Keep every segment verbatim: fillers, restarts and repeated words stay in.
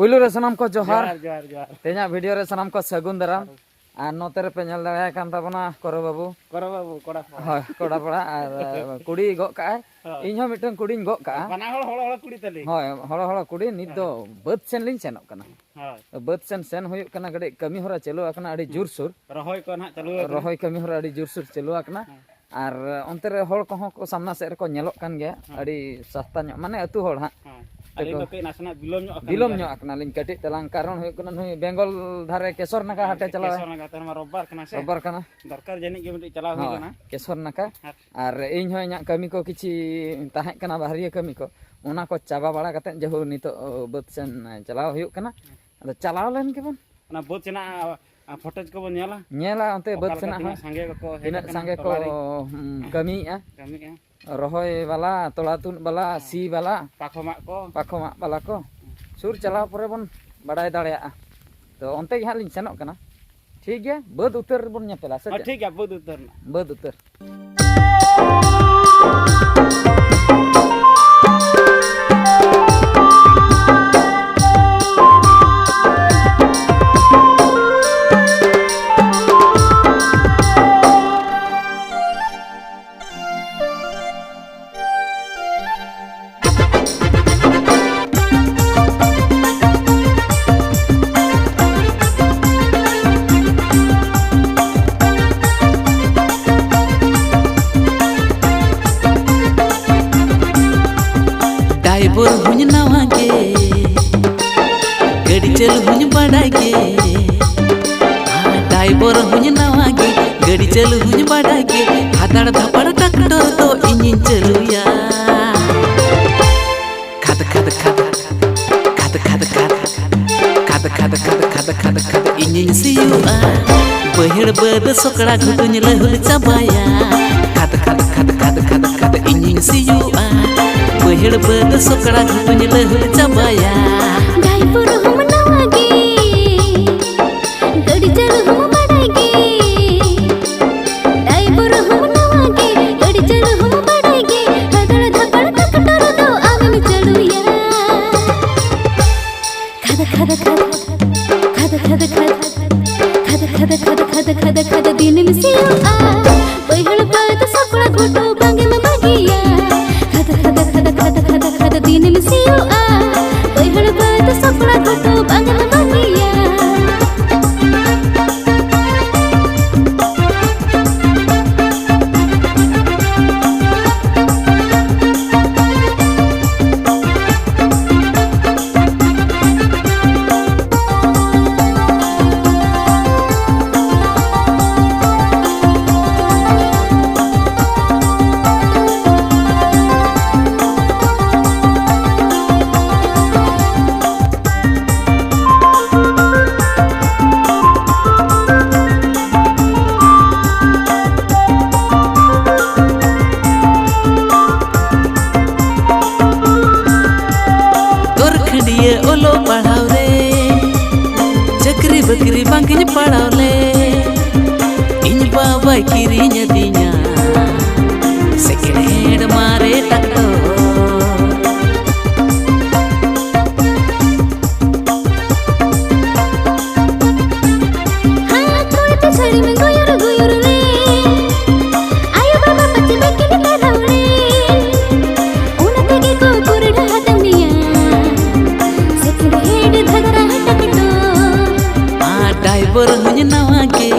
ᱯᱩᱭᱞᱩ ᱨᱮ ᱥᱟᱱᱟᱢ ᱠᱚ ᱡᱚᱦᱟᱨ᱾ ᱡᱚᱦᱟᱨ, ᱡᱚᱦᱟᱨ, ᱡᱚᱦᱟᱨ᱾ ᱛᱮᱦᱮᱧᱟᱜ ᱵᱷᱤᱰᱤᱭᱳ ᱨᱮ ᱥᱟᱱᱟᱢ ᱠᱚ ᱥᱟᱹᱜᱩᱱ ᱫᱟᱨᱟᱢ᱾ ᱟᱨ ᱱᱚᱛᱮ ᱨᱮᱯᱮ ᱧᱮᱞ ᱫᱟᱲᱮᱭᱟᱭ ᱠᱟᱱ ᱛᱟᱵᱚᱱᱟ ᱠᱚᱨᱚ ᱵᱟᱹᱵᱩ᱾ ᱠᱚᱨᱚ ᱵᱟᱹᱵᱩ, ᱠᱚᱲᱟ ᱯᱟᱲᱟ᱾ ᱦᱳᱭ, ᱠᱚᱲᱟ ᱯᱟᱲᱟ᱾ ᱟᱨ ᱠᱩᱲᱤ ᱜᱚᱜ ᱠᱟᱜᱼᱟᱭ᱾ ᱦᱳᱭ᱾ ᱤᱧ ᱦᱚᱸ ᱢᱤᱫᱴᱟᱝ ᱠᱩᱲᱤᱧ ᱜᱚᱜ ᱠᱟᱜᱼᱟ᱾ ᱵᱟᱱᱟ ᱦᱚᱲ ᱦᱚᱲᱚ ᱦᱚᱲᱚ ᱠᱩᱲᱤ ᱛᱟᱹᱞᱤᱧ᱾ ᱦᱳᱭ, ᱦᱚᱲᱚ ᱦᱚᱲᱚ ᱠᱩᱲᱤ᱾ ᱱᱤᱛ ᱫᱚ ᱵᱟᱹᱫᱽ ᱥᱮᱱ ᱞᱤᱧ ᱥᱮᱱᱚᱜ ᱠᱟᱱᱟ᱾ ᱦᱳᱭ᱾ ᱵᱟᱹᱫᱽ ᱥᱮᱱ ᱥᱮᱱ ᱦᱩᱭᱩᱜ ᱠᱟᱱᱟ, ᱠᱟᱹᱴᱤᱡ ᱠᱟᱹᱢᱤ ᱦᱚᱨᱟ ᱪᱟᱹᱞᱩ ᱟᱠᱟᱱᱟ ᱟᱹᱰᱤ ᱦᱩᱸ᱾ ᱡᱳᱨᱥᱳᱨ᱾ ᱨᱚᱦᱚᱭ ᱠᱚ ᱱᱟᱦᱟᱜ ᱪᱟᱹᱞᱩ ᱟᱠᱟᱱᱟ᱾ ᱨᱚᱦᱚᱭ ᱠᱟᱹᱢᱤ ᱦᱚᱨᱟ ᱟᱹᱰᱤ ᱡᱳᱨᱥᱳᱨ ᱪᱟᱹᱞᱩ ᱟᱠᱟᱱᱟ᱾ ᱦᱮᱸ᱾ ᱟᱨ ᱚᱱᱛᱮ ᱨᱮ ᱦᱚᱲ ᱠᱚᱦᱚᱸ ᱠᱚ ᱥᱟᱢᱱᱟ ᱥᱮᱫ ᱨᱮᱠᱚ ᱧᱮᱞᱚᱜ ᱠᱟᱱ ᱜᱮᱭᱟ, ᱦᱮᱸ᱾ ᱟᱹᱰᱤ ᱥᱟᱥᱛᱟ ᱧᱚᱜ, ᱢᱟᱱᱮ ᱟᱹᱛᱩ ᱦᱚᱲ ᱦᱟᱸᱜ᱾ ᱦᱮᱸ᱾ ᱟᱹᱞᱤᱧ ᱛᱮᱠᱚ ᱫᱚ ᱠᱟᱹᱡ ᱱᱟᱥᱮᱱᱟᱜ ᱵᱤᱞᱚᱢ ᱧᱚᱜ ᱟᱠᱟᱱ ᱵᱤᱞᱚᱢ ᱜᱮᱭᱟ᱾ ᱧᱚᱜ ᱟᱠᱟᱱᱟᱞᱤᱧ ᱠᱟᱹᱴᱤᱡ ᱛᱟᱞᱟᱝ, ᱠᱟᱨᱚᱱ ᱦᱩᱭᱩᱜ ᱠᱟᱱᱟ ᱱᱩᱭ ᱵᱮᱝᱜᱚᱞ ᱫᱷᱟᱨᱮ ᱠᱮᱥᱚᱨ ᱱᱟᱠᱷᱟ ᱦᱟᱴᱮ ᱪᱟᱞᱟᱣ᱾ ᱠᱮᱥᱚᱨ ᱱᱟᱠᱷᱟ, ᱛᱮᱦᱮᱧ ᱢᱟ ᱨᱳᱵᱵᱟᱨ ᱠᱟᱱᱟ ᱥᱮ᱾ ᱨᱳᱵᱵᱟᱨ ᱠᱟᱱᱟ᱾ ᱫᱚᱨᱠᱟᱨ ᱡᱟᱹᱱᱤᱡ ᱜᱮ ᱢᱤᱫᱴᱤᱡ ᱪᱟᱞᱟᱣ ᱦᱩᱭ ᱦᱳᱭ, ᱠᱟᱱᱟ᱾ ᱠᱮᱥᱚᱨ ᱱᱟᱠᱷᱟ᱾ ᱦᱮᱸ᱾ ᱟᱨ ᱤᱧ ᱦᱚᱸ ᱤᱧᱟᱹᱜ ᱠᱟᱹᱢᱤ ᱠᱚ ᱠᱤᱪᱷᱤ ᱛᱟᱦᱮᱸ ᱠᱟᱱᱟ, ᱵᱟᱦᱨᱤᱭᱟᱹ ᱠᱟᱹᱢᱤ ᱠᱚ, ᱚᱱᱟ ᱠᱚ ᱪᱟᱵᱟ ᱵᱟᱲᱟ ᱠᱟᱛᱮᱫ ᱡᱟᱹᱦᱩ ᱱᱤᱛᱚᱜ ᱵᱟᱹᱫᱽ ᱥᱮᱱ ᱪᱟᱞᱟᱣ ᱦᱩᱭᱩᱜ ᱠᱟᱱᱟ᱾ ᱟᱫᱚ ᱪᱟᱞᱟᱣ ᱞᱮᱱ ᱜᱮᱵᱚᱱ᱾ ᱚᱱᱟ ᱵᱟᱹᱫᱽ ᱥᱮᱱᱟᱜ, ᱟ, ᱯᱷᱚᱴᱮᱡᱽ ᱠᱚᱵᱚᱱ ᱧᱮᱞᱟ᱾ ᱧᱮᱞᱟ ᱚᱱᱛᱮ ᱚᱠᱟ ᱵᱟᱹᱫᱽ ᱞᱮᱠᱟ ᱥᱮᱱᱟᱜ ᱛᱤᱱᱟᱹᱜ ᱦᱚᱸ᱾ ᱥᱟᱸᱜᱮ ᱠᱚᱠᱚ ᱦᱮᱡ ᱛᱤᱱᱟᱹᱜ ᱟᱠᱟᱱᱟ ᱥᱟᱸᱜᱮ ᱠᱚ, ᱴᱚᱞᱟ ᱨᱮ᱾ ᱦᱩᱸ, ᱠᱟᱹᱢᱤᱭᱮᱫᱼᱟ᱾ ᱠᱟᱹᱢᱤᱭᱮᱫᱼᱟ᱾ ᱨᱚᱦᱚᱭ ᱵᱟᱞᱟ, ᱛᱚᱲᱟ ᱛᱩᱫ ᱵᱟᱞᱟ, ᱦᱮᱸ᱾ ᱥᱤ ᱵᱟᱞᱟ, ᱯᱟᱠᱷᱚ ᱢᱟᱜ ᱠᱚ᱾ ᱯᱟᱠᱷᱚ ᱢᱟᱜ ᱵᱟᱞᱟ ᱠᱚ᱾ ᱥᱩᱨ ᱪᱟᱞᱟᱣ ᱯᱚᱨᱮ ᱵᱚᱱ ᱵᱟᱲᱟᱭ ᱫᱟᱲᱮᱭᱟᱜᱼᱟ᱾ ᱛᱚ ᱚᱱᱛᱮ ᱜᱮ ᱦᱟᱸᱜ ᱞᱤᱧ ᱥᱮᱱᱚᱜ ᱠᱟᱱᱟ᱾ ᱴᱷᱤᱠ ᱜᱮᱭᱟ, ᱵᱟᱹᱫᱽ ᱩᱛᱟᱹᱨ ᱨᱮᱵᱚᱱ ᱧᱮᱯᱮᱞᱟ, ᱥᱮ ᱦᱮᱸ, ᱪᱮᱫ? ᱴᱷᱤᱠ ᱜᱮᱭᱟ, ᱵᱟᱹᱫᱽ ᱩᱛᱟᱹᱨ ᱨᱮᱱᱟᱜ᱾ ᱵᱟᱹᱫᱽ ᱩᱛᱟᱹᱨ᱾ ᱰᱟᱭᱵᱚᱨ ᱦᱚᱧ ᱱᱟᱣᱟ ᱜᱮ, ᱜᱟᱹᱰᱤ ᱪᱟᱹᱞᱩ ᱦᱚᱧ ᱵᱟᱰᱟᱭ ᱜᱮ᱾ ᱰᱟᱭᱵᱚᱨ ᱦᱚᱧ ᱱᱟᱣᱟ ᱜᱮ, ᱜᱟᱹᱰᱤ ᱪᱟᱹᱞᱩ ᱦᱚᱧ ᱵᱟᱰᱟᱭ ᱜᱮ᱾ ᱦᱟᱫᱟᱲ ᱫᱷᱟᱯᱟᱲ ᱴᱨᱟᱠᱴᱚᱨ ᱫᱚ ᱤᱧᱤᱧ ᱪᱟᱹᱞᱩᱭᱟ᱾ ᱠᱷᱟᱫ ᱠᱷᱟᱫ ᱠᱷᱟᱫ, ᱠᱷᱟᱫ ᱠᱷᱟᱫ ᱠᱷᱟᱫ, ᱠᱷᱟᱫ ᱠᱷᱟᱫ ᱠᱷᱟᱫ, ᱠᱷᱟᱫ ᱠᱷᱟᱫ ᱠᱷᱟᱫ ᱠᱷᱟᱫ ᱤᱧᱤᱧ ᱥᱤᱭᱳᱜᱼᱟ᱾ ᱵᱟᱹᱭᱦᱟᱹᱲ ᱵᱟᱹᱫᱽ ᱥᱚᱠᱲᱟ ᱜᱷᱩᱴᱩᱧ ᱞᱟᱹᱦᱩᱫ ᱪᱟᱵᱟᱭᱟ᱾ ᱠᱷᱟᱫ ᱠᱷᱟᱫ ᱠᱷᱟᱫ, ᱠᱷᱟᱫ ᱠᱷᱟᱫ ᱠᱷᱟᱫ ᱤᱧᱤᱧ ᱥᱤᱭᱳᱜᱼᱟ᱾ ᱵᱟᱹᱭᱦᱟᱹᱲ ᱵᱟᱹᱫᱽ ᱥᱚᱠᱲᱟ ᱜᱷᱩᱴᱩᱧ ᱞᱟᱹᱦᱩᱫ ᱪᱟᱵᱟᱭᱟ᱾ ᱰᱟᱭᱵᱚᱨ ᱦᱚᱸ ᱱᱟᱣᱟ ᱜᱮ, ᱜᱟᱹᱰᱤ ᱪᱟᱹᱞᱩ ᱦᱚᱸ ᱵᱟᱰᱟᱭ ᱜᱮ᱾ ᱰᱟᱭᱵᱚᱨ ᱦᱚᱸ ᱱᱟᱣᱟ ᱜᱮ, ᱜᱟᱹᱰᱤ ᱪᱟᱹᱞᱩ ᱦᱚᱸ ᱵᱟᱰᱟᱭ ᱜᱮ᱾ ᱦᱟᱫᱟᱲ ᱫᱷᱟᱯᱟᱲ ᱴᱨᱟᱠᱴᱚᱨ ᱫᱚ ᱟᱢᱮᱢ ᱪᱟᱹᱞᱩᱭᱟ᱾ ᱠᱷᱟᱫ ᱠᱷᱟᱫᱟ ᱠᱷᱟᱫᱟ ᱠᱷᱟᱫᱟ ᱠᱷᱟᱫᱟ ᱠᱷᱟᱫᱟ ᱠᱷᱟᱫᱟ ᱠᱷᱟᱫᱟ ᱠᱷᱟᱫᱟ ᱠᱷᱟᱫᱟ ᱠᱷᱟᱫᱟ ᱠᱷᱟᱫᱟ ᱫᱤᱱᱮᱢ ᱥᱤᱭᱳᱜᱼᱟ᱾ ᱵᱟᱹᱭᱦᱟᱹᱲ ᱵᱟᱹᱫᱽ ᱥᱟᱯᱲᱟ ᱜᱷᱩᱴᱩ ᱵᱟᱝᱮᱢ ᱵᱟᱹᱜᱤᱭᱟ᱾ ᱠᱷᱟᱫᱟ ᱠᱷᱟᱫᱟ ᱠᱷᱟᱫᱟ ᱠᱷᱟᱫᱟ ᱠᱷᱟᱫᱟ ᱠᱷᱟᱫᱟ ᱫᱤᱱᱮᱢ ᱥᱤᱭᱳᱜᱼᱟ᱾ ᱵᱟᱹᱭᱦᱟᱹᱲ ᱵᱟᱹᱫᱽ ᱥᱟᱯᱲᱟ ᱜᱷᱩᱴᱩ ᱵᱟᱝᱮᱢ ᱵᱟᱹᱜᱤᱭᱟ᱾ ᱫᱚᱨ ᱠᱷᱟᱹᱰᱤᱭᱟᱹ ᱚᱞᱚᱜ ᱯᱟᱲᱦᱟᱣ ᱨᱮ, ᱪᱟᱹᱠᱨᱤ ᱵᱟᱹᱠᱨᱤ ᱵᱟᱝᱤᱧ ᱯᱟᱲᱟᱣ ᱞᱮ, ᱤᱧ ᱵᱟᱵᱟᱭ ᱠᱤᱨᱤᱧ ᱟᱹᱫᱤᱧᱟ second hand ᱢᱟᱨᱮ tractor᱾ ᱦᱟᱛ ᱠᱚᱭᱛᱮ ᱥᱟᱹᱲᱤᱢ ᱜᱚᱭᱚᱨ ᱜᱚᱭᱚᱨ ᱨᱮ, ᱟᱭᱳ ᱵᱟᱵᱟ ᱯᱟᱪᱮ ᱵᱟᱹᱠᱤᱱ ᱯᱟᱲᱦᱟᱣ ᱨᱮ, ᱚᱱᱟ ᱛᱮᱜᱮ ᱠᱚ ᱠᱩᱨᱰᱟ ᱦᱟᱛᱟᱢᱤᱭᱟ second hand ᱫᱷᱟᱜᱽᱨᱟ ᱦᱟᱴᱟᱠᱴᱚ᱾ ᱟᱨ driver ᱦᱚᱸᱧ ᱱᱟᱣᱟ ᱜᱮ,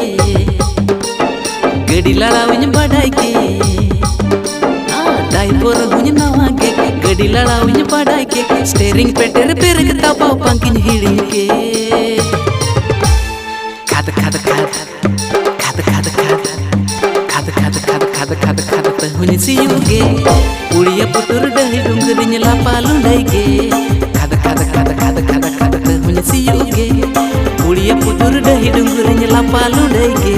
ᱜᱟᱹᱰᱤ ᱞᱟᱲᱟᱣᱤᱧ ᱵᱟᱰᱟᱭ ᱜᱮ᱾ ᱟᱨ driver ᱦᱚᱸᱧ ᱱᱟᱣᱟ ᱜᱮ, ᱜᱟᱹᱰᱤ ᱞᱟᱲᱟᱣᱤᱧ ᱵᱟᱰᱟᱭ ᱜᱮ᱾ steering ᱯᱮᱴᱮᱨ ᱵᱨᱮᱠ ᱫᱟᱵᱟᱣ ᱵᱟᱝᱜᱤᱧ ᱦᱤᱲᱤᱧ ᱜᱮ᱾ ᱠᱷᱟᱫ ᱠᱷᱟᱫ ᱠᱷᱟᱫ, ᱠᱷᱟᱫ ᱠᱷᱟᱫ ᱠᱷᱟᱫ, ᱠᱷᱟᱫ ᱠᱷᱟᱫ ᱠᱷᱟᱫ, ᱠᱷᱟᱫ ᱠᱷᱟᱫ ᱠᱷᱟᱫ, ᱠᱷᱟᱫ ᱛᱮᱦᱚᱧ ᱥᱤᱭᱳᱜ ᱜᱮ᱾ ᱩᱲᱤᱭᱟ ᱯᱩᱴᱩᱨ ᱰᱟᱹᱦᱤ ᱰᱩᱝᱨᱤᱧ ᱞᱟᱯᱟ ᱞᱩᱸᱰᱟᱹᱭ ᱜᱮ᱾ ᱠᱷᱟᱫ ᱠᱷᱟᱫ ᱠᱷᱟᱫ, ᱠᱷᱟᱫ ᱠᱷᱟᱫ ᱠᱷᱟᱫ, ᱠᱷᱟᱫ ᱛᱮᱦᱚᱧ ᱥᱤᱭᱳᱜ ᱜᱮ᱾ ᱩᱲᱤᱭᱟ ᱯᱩᱴᱩᱨ ᱰᱟᱹᱦᱤ ᱰᱩᱝᱨᱤᱧ ᱞᱟᱯᱟ ᱞᱩᱸᱰᱟᱹᱭ ᱜᱮ᱾